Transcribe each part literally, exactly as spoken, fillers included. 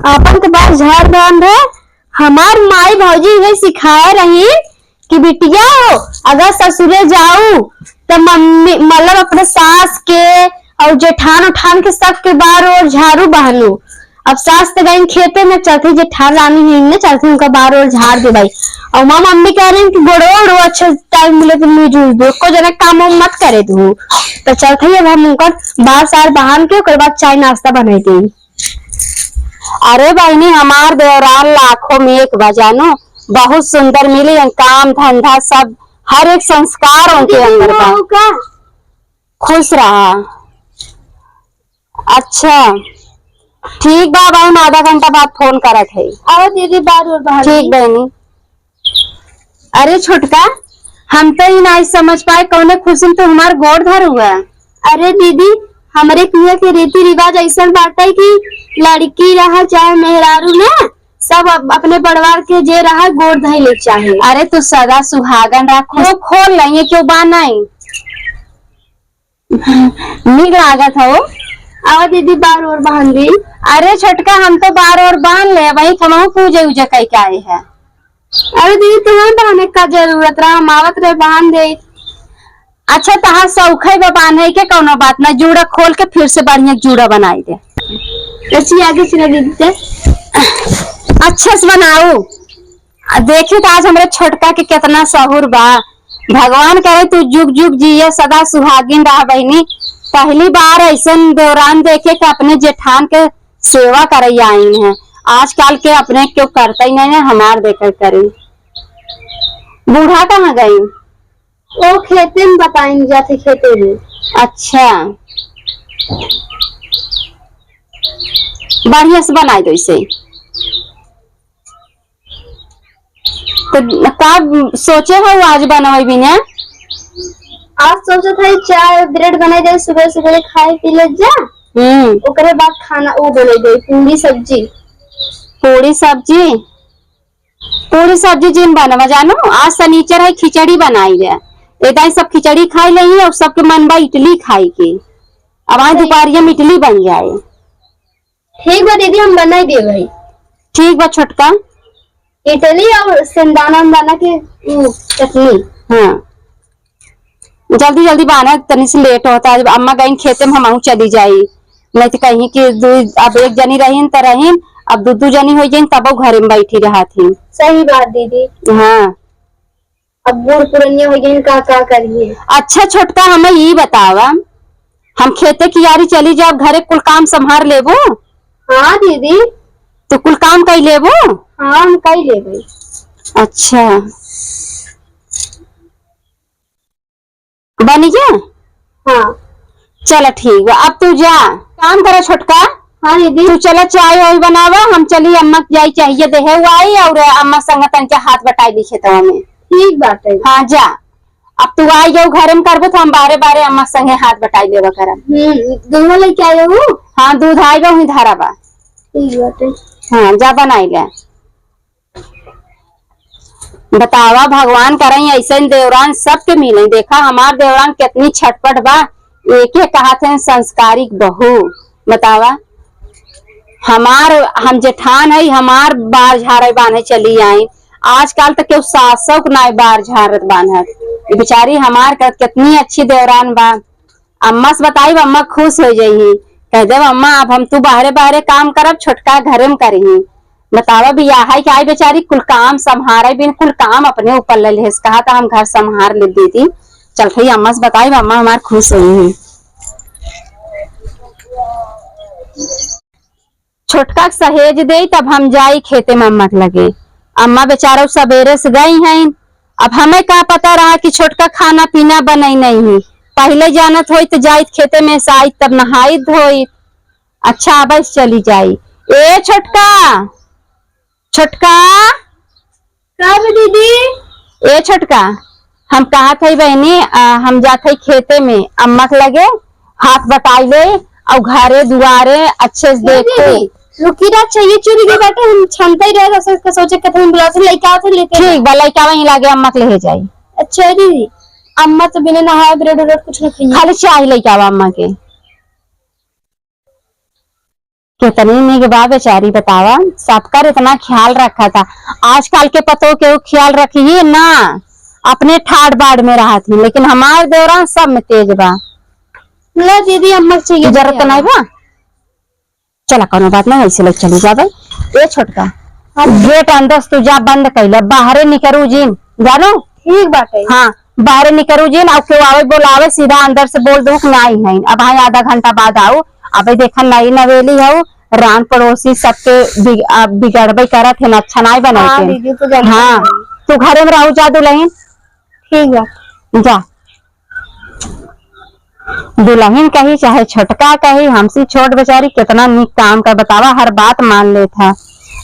आपन तो बार झाड़ बांध है। हमार माई भौजी इहे सिखाए रही कि बिटिया हो, अगर ससुरे जाऊ, त मम्मी, मतलब, अपने सास के और जेठान उठान के सबके बार ओर झाड़ू बहानू। अब सास त गई खेते में, चलते जेठान रानी है ने, चलते उनका बार ओर झाड़ दे भाई। और माँ मम्मी कह रही कि गोड़ो ओड़ो अच्छे टाइम मिले तो मुँह जूस दो, को जना काम वाम मत करे तू। तो चलते ही अब हम उनका बार सार बहान के ओकर बाद चाय नाश्ता बनाई दे। अरे बहिनी, हमार देवरान लाखों में एक बा जानू, बहुत सुंदर मिली, काम धंधा सब, हर एक संस्कार उनके अंदर बा। खुश रहा। अच्छा, ठीक बा, अब हम आधा घंटा बाद फोन करत है। आओ दीदी, बार ओर बाहर ठीक बहिनी। अरे छोटका, हम तो ई नाई समझ पाए, कौने खुशी में तू हमार गोड़ धर हुआ। अरे दीदी, हमरे किहाँ के रीति रिवाज ऐसन बाटे कि लड़की रहा चाहे मेहरारू ना, सब अप-, अपने परिवार के जे रहा गोड़ धइले चाहे। अरे तू सदा सुहागन रहा, मुँह खोल लेंगे, क्यों बा नहीं? नीक लागत हो। आवा दीदी, बार ओर बांध दी। अरे छोटका, हम तो बार ओर बांध ले, वही हमहू पूजे उजे कई के आए हैं। अरे दीदी, तुम्हें बांधे का जरूरत रहा, हम आवत रहे बांध दे। अच्छा, तहार शौक है बा बांधे के, कौनो बात ना, जूड़ा खोल के फिर से बढ़िया जूड़ा बनाई दे। अच्छी आगे चला दीदी ते। अच्छे से बनाऊ। आ, देखी त आज हमरे छोटका के केतना सहूर बा। भगवान करे तू जुग जुग जिये, सदा सुहागिन रह बहिनी। पहली बार ऐसन देवरान देखे के अपने जेठान के सेवा करे आइन है। आजकल के अपने क्यों करते ही नहीं है, हमार देखे करी। बूढ़ा कहाँ गई? वो खेते में बताइन जाते, खेते में। अच्छा, बढ़िया से बनाई दो इसे। तो का सोचे हो आज बनवे बिना? आज सोचत है चाय ब्रेड बनाई दे, सुबह सुबह खाए पी ले जा। हम्म। ओकरे बाद खाना वो बनाई दे, पूरी सब्जी। पूरी सब्जी? पूरी सब्जी जिन बनवा जानू, आज सनीचर है, खिचड़ी बनाई दे। एदाई सब खिचड़ी खाई लेही और सबके मन बा इडली खाई के। अब आज सही। दोपहरिया में इडली बन जाए। ठीक बा दीदी, हम बनाई देब भाई। ठीक बा छोटका। इडली और सिंदाना उंदाना के, उ, चटनी। हाँ, जल्दी जल्दी बाना, तनी से लेट होता है। अब अम्मा गईन खेते में, हमहू चली जाई, नहीं तो कहीं कि दू, अब एक जनी रहीन त रहीन, अब दू दू जनी हो जाइन, तबो घरे में बैठी रहत ही। सही बात दीदी। हाँ। अब बूढ़ पुरनिया हो गइन, का, का करिए? अच्छा छोटका, हमें ई बतावा, हम खेते कियारी चली जाब, घरे कुल काम संभार लेबो? हाँ दीदी। तो कुल काम कई लेबो? हाँ, हम कई लेबे। अच्छा, बनी गया? हाँ। चला ठीक बा, अब तू जा, काम करा छोटका। हाँ दीदी। तू चला चाय वाय बनावा, हम चली अम्मा के जाई चाहिए देहे वाई और अम्मा संग तनके हाथ बटाई ली खेतवा में। ठीक बाटे। हाँ जा, अब तू आई जाऊ घरे में करबो तो हम बारे बारे अम्मा संगे हाथ बटाई लेवा करब। हम्म, दूधो लेके आए हो? हाँ, दूध आई बा, वहीं धरा बा। ठीक बाटे। हाँ, जा बनाई ले। बतावा, भगवान करई ऐसन देवरान सबके मिले। देखा हमार देवरान कितनी छटपट बा, एके कहत हैं संस्कारिक बहू। बतावा, हमार, हम जेठान है, हमार बार झाड़े बांधे चली आई। आजकल तो केहू सासौ के नाई बार झाड़त बांधत। ई बेचारी हमार क-, कितनी अच्छी देवरान बा। अम्मा से बताई, अम्मा खुश हो जाई, कह देब, "अम्मा, अब हम तू बाहरे बाहरे काम करब, छोटका घरे में करिही।" बतावा, बियाह है कि आई बेचारी कुल काम संभारे बिन कुल काम अपने ऊपर ले लेस। कहा था हम घर संभार ले दीदी। चल भाई अम्मा से बताई, अम्मा हमार खुश होई। छोटका के सहेज देई, तब हम जाई खेते में अम्मा के लगे। अम्मा बेचारा सबेरे से गई हैं, अब हमें का पता रहा कि छोटका खाना पीना बनई नहीं है। पहले जानत होई तो जाइत खेते में से आइत, तब नहाइत धोइत। अच्छा, अब बस चली जाई। ए छोटका, छोटका। का बे दीदी? ए छोटका, हम कहत हई बहिनी, आ, हम जात हई खेते में, अम्मा के लगे हाथ बटाई ले, और घरे दुआरे अच्छे से ए देखो। दीदी, रुकी ना, चाहिए चुरी के बाटे, हम छनते ही रहे, ऐसे का सोचे कतई बुलाते, लइका आते लेके ठीक बा, लइका वहीं लागे अम्मा के ले जाई। अच्छा दीदी, अम्मा तो बिना नहाए ब्रेड व्रेड कुछ ना खाई। खाली चाय लइका आवा अम्मा के। कितनी निक बा बेचारी, बतावा, सबकर इतना ख्याल रखा था। आजकल के पतोह केहू ख्याल रखिए ना, अपने ठाट बाट में रहत ही, लेकिन हमार देवरा सब में तेज बा। लो दीदी, अम्मा के चाहिए जरूरत तो नहीं बा। चला, कौनो बात नहीं, ऐसे लेके चली जाबे। ए छोटका, हाँ। गेट अंदर से तू जा, बंद कइले, बाहरे निकरू जिन, जानो? ठीक बाटे। हाँ, बाहरे निकरू जिन, अब केहू आवे बोलावे, सीधा अंदर से बोल दू कि नाई है, अब हाँ आधा घंटा बाद आऊ। अबे देखा, नई नवेली हऊ, रान पड़ोसी सबके बिग-, आ, बिगड़बे करत है ना, अच्छा नाई बनाई हाँ, के। दीदी, तो जानते हाँ, हैं। तू घरे में रहू जा दुलहिन। ठीक बा। जा। दुलहिन कही चाहे छोटका कही, हमसे छोट बेचारी कितना नीक काम का बतावा, हर बात मान लेत है।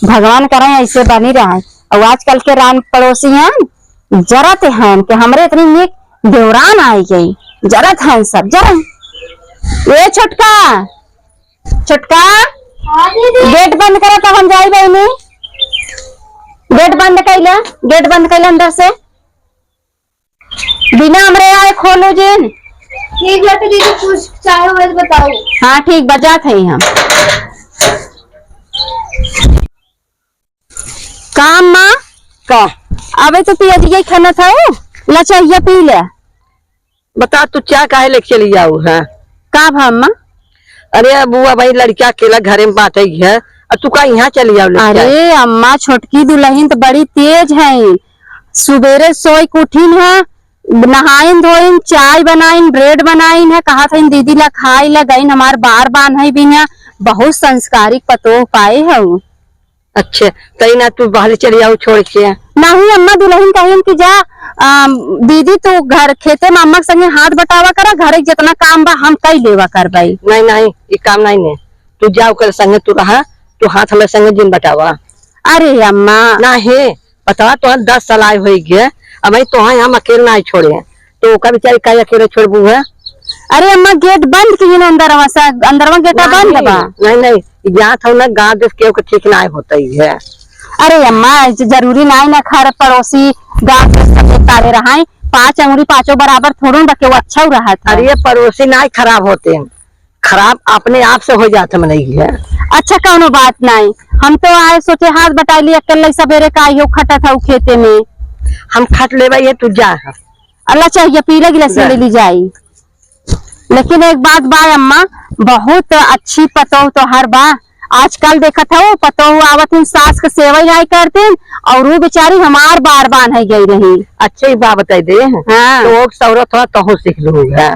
भगवान करे ऐसे बनी रहे। और आजकल के रान पड़ोसी हैं, जरत हैं कि हमरे इतनी नीक देवरान आई गई, जरत हैं सब, जरत। ए छोटका, छोटका, हाँ दीदी। गेट बंद करा तब हम जाई बहिनी। गेट बंद कइला, गेट बंद कइला अंदर से। बिना हमरे आए खोलो जिन। ठीक बा, तो दीदी कुछ चाहे हो तो बताओ। हाँ ठीक बा, जात है हम। का अम्मा? का? अबे तो पियजिया खाना था वो, ला चाहिए पी ले। बता, तू चाय काहे लेके चली जाऊ है? का भा अम्मा? अरे बुआ भाई, लड़का अकेला घरे में बाटे है, और तू का यहाँ चली जाऊ लेके? अरे अम्मा, छोटकी दुलहिन तो बड़ी तेज है, सुबेरे सोई के उठिन है, नहाइन धोइन, चाय बनाइन, ब्रेड बनाइन है, कहा था इन दीदी ला खाई ला गइन, हमार बार बान है बिना, बहुत संस्कारिक पतोह पाए है। अच्छा, तई ना तू बाहर चली जाऊ छोड़ के। नहीं अम्मा, दुलहिन कहिन कि जा, आ, दीदी तू घर खेते में अम्मा के संगे हाथ बटावा करा, घरे के जितना काम बा हम कई लेवा करबई। नहीं, नहीं, ये काम नहीं ने। तू जा ओकर संगे तू रहा, तू हाथ हमरे संगे जिन बटावा। अरे अम्मा। नहीं, पता तो दस साल आए होई गए, अब भाई तोहा हम अकेले नहीं छोड़े। तो ओका बेचारी काहे अकेले छोड़बू है? अरे अम्मा, गेट बंद किहिन अंदरवा से, अंदरवा गेटवा बंद बा। नहीं, नहीं, जात हो ना, गाँव देश केहू के ठीक नाहीं होत ही है। अरे अम्मा, ऐसे जरूरी नाहीं ना, घर पड़ोसी गाँव देश सब एक तारे रहाई, पाँच अंगुरी पाँचों बराबर थोड़ो ना, केहू अच्छा रहत है। अरे पड़ोसी नाहीं खराब होते हैं, खराब अपने आप से हो जात है मनई के। अच्छा, कौनो बात नाहीं, हम तो आए सोचे हाथ बटाई ली, अकेले सबेरे का आइयो खटत हऊ खेते में। हम खट लेबे, ये तू जा। अल्लाह चाहिए, पीला गिलास में ले ली जाई। लेकिन एक बात बा अम्मा, बहुत अच्छी पतोह तोहर बा। आजकल देखत हऊ पतोह आवत हिन, सास के सेवा ही नाहीं करतीन, और वो बेचारी हमार बार बान्हे गई रही। अच्छा, ई बात बताई दे। हाँ। तो वो सौरत थोड़ा तहु सीख लू है।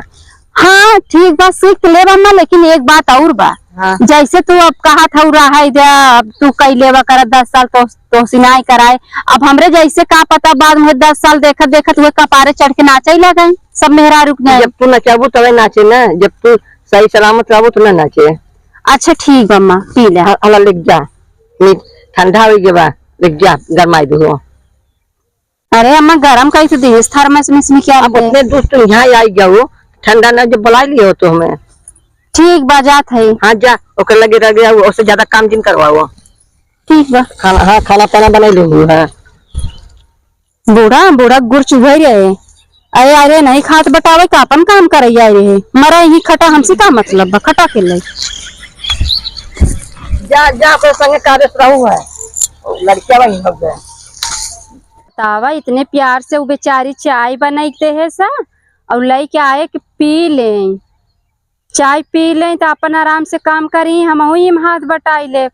हाँ, ठीक बा, सीख लेब अम्मा, लेकिन एक बात और बा। हाँ। जैसे तू अब कहत हऊ रहा है जा, अब तू कई लेवा कर दस साल तो, तो सिनाई कराए, अब हमरे जैसे का पता बाद में दस साल देखत देखत हुए कपारे चढ़ के नाचे लगे सब मेहरारू के। जब तू नचाबू तबे नाचे ना, जब तू सही सलामत रहबू तो ना नाचे। अच्छा ठीक बा अम्मा, पी ले। हाँ, हला लेके जा, नी ठंडा हो गया बा, लेके जा, गरमाई दू। अरे अम्मा, गरम कई तो देस थर्मस में, इसमें क्या अब है? अपने दोस्त तो यहाँ आई जाओ, ठंडा ना जब बुला लियो तो हमें। ठीक बा, जात है। हाँ जा, ओकर लगे रह गया, उससे ज्यादा काम जिन करवाओ। ठीक बा। खाना, हाँ, खाना पाना बनाई लेबू, हाँ। बूढ़ा, बूढ़ा गुड़ चुभई रहे। अरे, अरे, नहीं खात बटावे का अपन काम करे आई रहे। मरा यही खटा, हमसे का मतलब बा, खटा के ले। जा, जा, ओकर संगे कारे से रहू है। लड़किया वही हो गए। बतावा, इतने प्यार से उ बेचारी चाय बनाई के देहे सा, और लइके आए कि पी लें, चाय पी लें तो अपन आराम से काम करी, हमहू इम हाथ बटाई ले।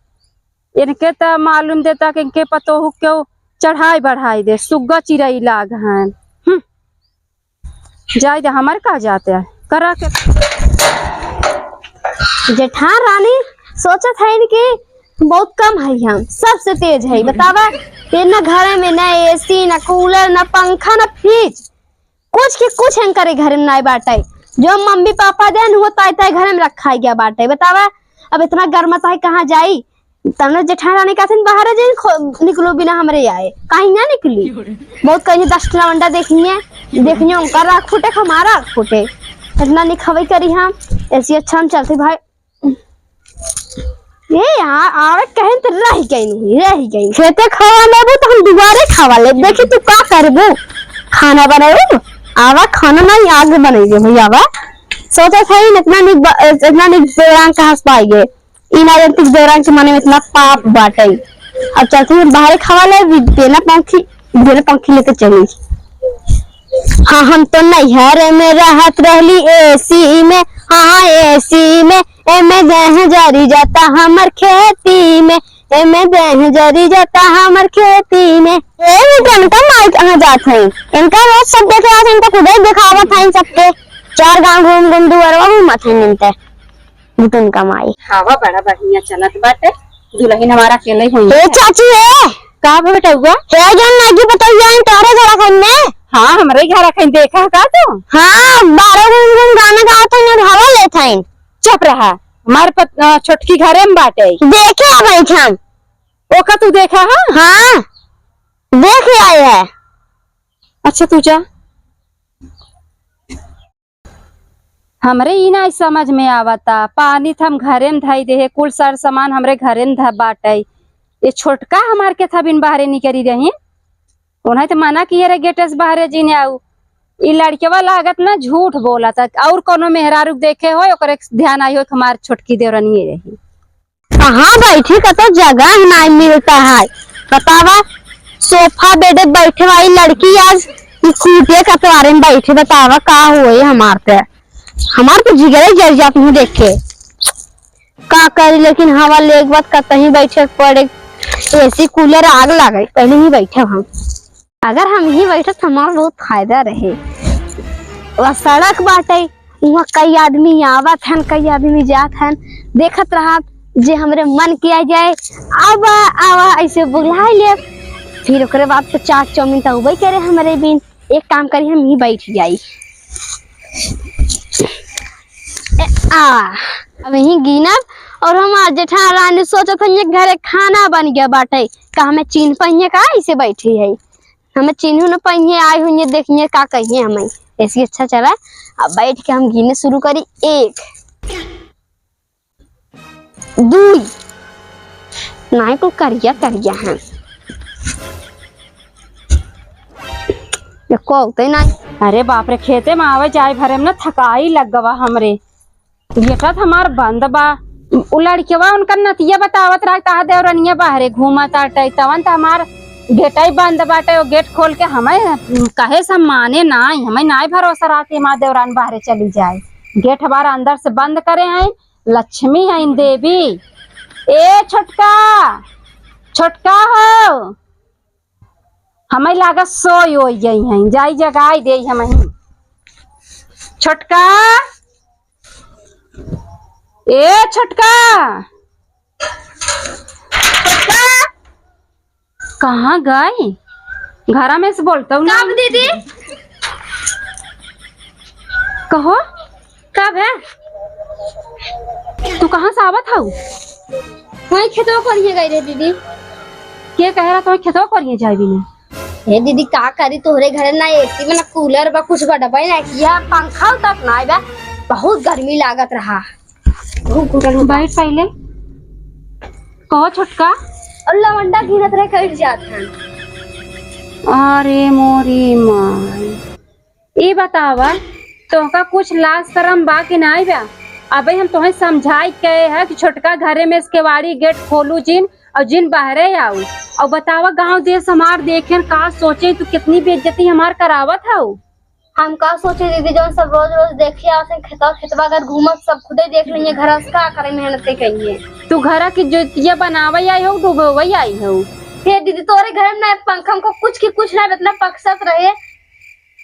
इनके त मालूम देता कि इनके पतोहू क्यों चढ़ाई बढ़ाई दे, सुग्गा चिरई लाग हैं। हम्म। जाए दे, हमारे का जाते हैं, करा के। जेठान रानी सोचत है इनके बहुत कम है, हम सबसे तेज है। बतावा, इतना घर में ना एसी, ना कूलर, ना पंखा, ना फ्रिज, कुछ के कुछ इनकरे घर में नाई बाटे। जो मम्मी पापा देन, वो ताई ताई घर में रखा गया बाटे। बतावा, अब इतना गर्म ताई कहाँ जाई? तब ना जेठान रानी कहथिन, "बाहर जाइन, खो-, निकलो बिना हमरे आए।" कहीं ना निकली। बहुत कहीं दस ठो लवंडा देखिए, देखिए उनका राख फूटे, हमारा राख फूटे। इतना निक हवई करी हम, ऐसी अच्छा हम चलते भाई। ये यहाँ आवे कहीं तो रह गई नहीं, रह गई। खेते खावा लेबू तो हम दुआरे खावा लेब। देखी तू का करबू, खाना बनाऊ। आवा खाना नहीं, आग बनाइए भैया, आवा। सोचा था इतना निक ब-, इतना निक प्रोग्राम कहाँ से पाइए। ई ना जानती कि देवरान के मने में इतना पाप बाटे। अब चलती हम बाहरे खावा ले, बिना पंखी, बिना पंखी लेके चली। हाँ, हम तो नैहर में रहत रहली एसी में, हाँ, एसी में, एमे देह जरी जाता हमर खेती में, एमे देह जरी जाता हमर खेती में। ए, इनका माई कहाँ जात है? इनका रोज सब देखे आते हैं, इनका खुदे दिखावत है सबके। चार गांव घूम घूम दुआरवा घूमत है इनते। बुतुन कमाई। हवा बड़ा बढ़िया चलत बाटे। दुलहिन हमार अकेले होई ए है। चाची ए। का बा बेटउआ? ए जौन नागी बतौया है तोहरे घर अखन में? हाँ, हमरे घर अखन देखा का तू? हाँ, बारह घूम घूम गाना गावत है और हवा लेत है। चुप रहा। हमार पत-, अ, छोटकी घरे में बाटे। देखे आ बैठ हम। ओका तू देखा हा? हाँ, देख आए है। अच्छा तू जा। हमरे ई नाई समझ में आवता, पानी त हम घरे में धई देहे, कुल सर सामान हमरे घरे में ध-, बाटइ। ये छोटका हमार के था बिन बाहरे निकरी रही, उन्हें त मना किहे रहे गेटे से बाहरे जिन आऊ। ई लड़कवा लागत ना झूठ बोलत, और कोनो मेहरारू के देखे होय, ओकरे ध्यान आई होय कि हमार छोटकी देवरनिये रही। कहाँ बैठी, कतो जगह नाहीं मिलता है। बतावा, सोफा बेडे बैठे वाली लड़की आज ई खूंटिया कटवारे में बैठी। बतावा, का होए हमार ते, हमार तो जिगरे जल जात मुँह देख के। का करी, लेकिन हवा लेके बाद कतहीं बैठे के पड़े। एसी कूलर आग लागे, पहले ही बैठे हम। अगर हम ही बैठे तो हमार बहुत फायदा रहे। वह सड़क बाटे, उहाँ कई आदमी आवत हन, कई आदमी जात हन, देखत रहब जे हमरे मन के आ जाए, आवा, आवा, ऐसे बुलाए लेब। फिर ओकरे बाद तो चाट चाउमीन तो अउबे करे हमरे बिन। एक काम करी, हम ही बैठ जाई। ए, आ, अब यहीं गिनब और हमार जेठान रानी सोचत हन, ये घरे खाना बन गया बाटे, का हमें चीन्ह पइहें का, ऐसे बैठी है। हमें चिन्हू न पइहें, आई हुइहें, देखिहें का कहिहें हमें। ऐसी अच्छा चला, अब बैठ के हम गिने शुरू करी। एक, दुई, नाहीं कुल करिया करिया हैं। एको अउते नाहीं। अरे बाप रे, खेते में आवे जाए भरे में ना थकाई लग गवा हमरे। गेटा त हमार बंद बा। उ लड़कवा उनकर नतिया बतावत रहा, कहा देवरनिया बाहरे घूमत आटे, तवन त हमार गेटई बंद बाटे, वो गेट खोल के हमें कहे से माने नाई, हमें नाई भरोसा रहा कि हमार देवरान बाहरे चली जाए। गेट हमार अंदर से बंद करे हैं, लक्ष्मी हैं देवी। ए छोटका, छोटका हो, हमें लागत सोई ओई गई हैं, जाई जगाई देई हमहीं। छोटका, ए छोटका, छोटका, कहाँ गई? घरा में से बोलता हूँ ना। कब दीदी? कहो। कब है? तू कहाँ से आवत हऊ? वहीं खेतवा कोरिये गई रहे दीदी। के कहे रहा तू खेतवा कोरिये जाबी ने? हे दीदी, का करी, तोहरे घरे ना एसी बा, ना कूलर बा, कुछ बा डब्बा ना, या पंखा तक ना बा, बहुत गर्मी लागत रहा। बहुत घुटन होता। बैठ पहले। कहो छोटका। और लवंडा गिनत रहे, कट जात है। अरे मोरी माई। ई बतावा, तोहका कुछ लाज शरम बा कि नाई बा? अबे हम तोहे समझाई के है कि छोटका घरे में से केवाड़ी गेट खोलू जिन और जिन बाहरे आऊ। और बतावा, गांव देश हमार देखेन का सोचे, तू कितनी बेइज्जती हमार करावत हऊ। हम का सोचे दीदी, जौन सब रोज रोज देखे आवत हैं खेतवा, खेतवा अगर घूमत सब खुदे देख लेंगे, घर से का करे मेहनत के कहिए। तू घरा की जोतिया बनावे आई हो, डुबोवे आई हो। हे दीदी, तोरे घर में ना पंखा को कुछ की कुछ ना, इतना पकसत रहे।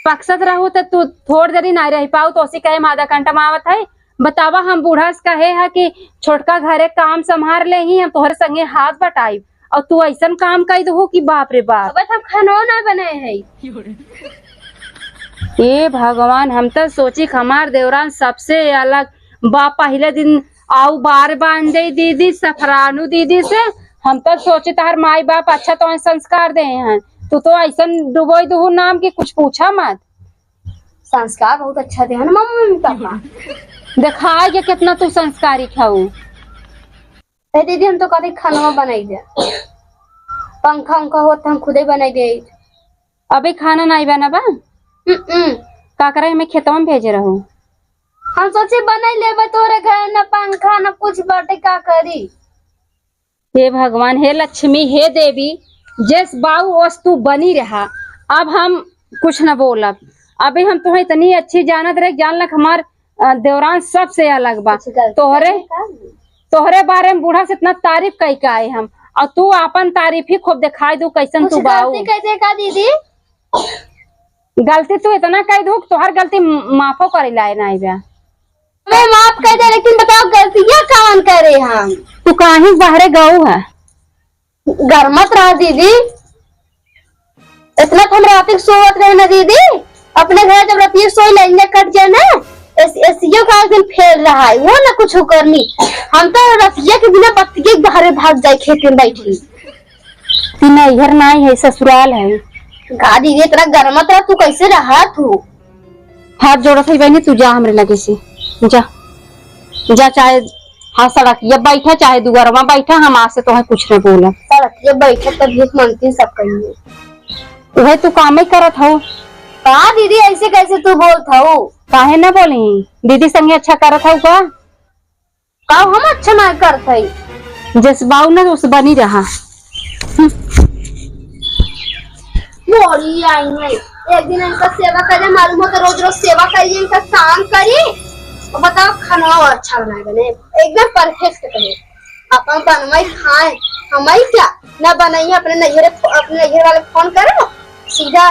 पकसत रहू त तू थोड़ देरी ना रह पाऊ, तो उसी कहे हम आधा घंटा में आवत है। बतावा, हम बूढ़ा से कहे है कि छोटका घरे काम संभार ले ही, हम तोहरे संगे हाथ बटाई, और तू ऐसन काम कई दहू कि बाप रे बाप। अब हम खानो ना बनाए है। ए भगवान, हम तो सोची कि हमार देवरान सबसे अलग बा। पहले दिन आऊ बार बांध दे दीदी, सफरानू दीदी से। हम तो सोची तोहर माई बाप अच्छा तो संस्कार दे हैं, तू तो ऐसन डुबोई दुहू नाम की कुछ पूछा मत। संस्कार बहुत अच्छा दे हैं ना मम्मी पापा। दिखाए के कितना तू संस्कारी खाऊ। ए दीदी, हम तो कभी खाना बनाई दे, पंखा उंखा हो तो हम खुदे बनाई दे। अबे खाना नाई बना बा? हम्म। का करे हमें खेतवा में भेजे रहू? हम सोचे बनाई लेबे तोरे घर, न पंखा, न कुछ बाटे, का करी? हे भगवान, हे लक्ष्मी, हे देवी, जेस बाऊ ओस तू बनी रहा। अब हम कुछ न बोलब। अभी हम तुहे इतनी अच्छी जानत रहे, जान लक हमार, अ, देवरान सबसे अलग बा। कुछ गलती तोहरे, करी का? तोहरे बारे में बूढ़ा से इतना तारीफ कई के आए हम, और तू आपन तारीफ ही खूब दिखाई दू, कैसन कुछ तू बाऊ। गलती कई दे का दीदी? गलती तू इतना कई दू, तोहर गलती म-, माफो करे लाए ना बा। हमें माफ कर दे, लेकिन बताओ गलतियाँ कौन करे हम? तू काहे बाहरे गऊ है? घर मत रहा दीदी, इतना तो हम रात के सोवत रहे ना दीदी, अपने घर जब रतिये सोई लाइन कट जाए ना, एस-, एसियो का एक दिन फेल रहा है, वो ना कुछ करनी। हम तो रतिये के बिना बत्तिये के बाहरे भाग जाए, खेत में बैठी। तू नैहर नाई है, ससुराल है। का दीदी, इतना घर मत रहा, तू कैसे रहा तू? हाथ जोड़त है बहनी, तू जा हमरे लगे से, जा, जा, चाहे हाँ सड़क ये बैठा, चाहे दुआर में बैठा, हम आज से तोहे कुछ न बोलब। सड़क ये बैठा तब ये मनती सब कहिए। उहे तू कामे करत हऊ। का दीदी, ऐसे कैसे तू बोलत हऊ? काहे न बोली, दीदी संगे अच्छा करत हऊ का? का हम अच्छा ना करत हई? जस बाऊ ना उस बनी रहा। मोरी आई है, एक दिन इनका सेवा करे, मालूम हो तो रोज रोज सेवा करी, इनका काम करी, और बताओ खाना और अच्छा बनाए बने, एकदम परफेक्ट बने। अपन बनवाई खाए, हमारी क्या ना बनाई, अपने नैहरे, अपने नैहर वाले फोन करो, सीधा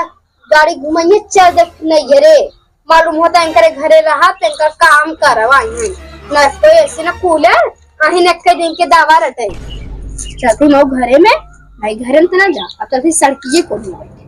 गाड़ी घुमाइए, चल दे नैहरे। मालूम होता इनकरे घरे रहा तो इनका काम करवाई है। न कोई ऐसे न कूलर, अही न के दिन के दवा रटे। चलती मऊ घरे में, भाई घरे में तो ना जा, अब चलती सड़किए को भी बैठे।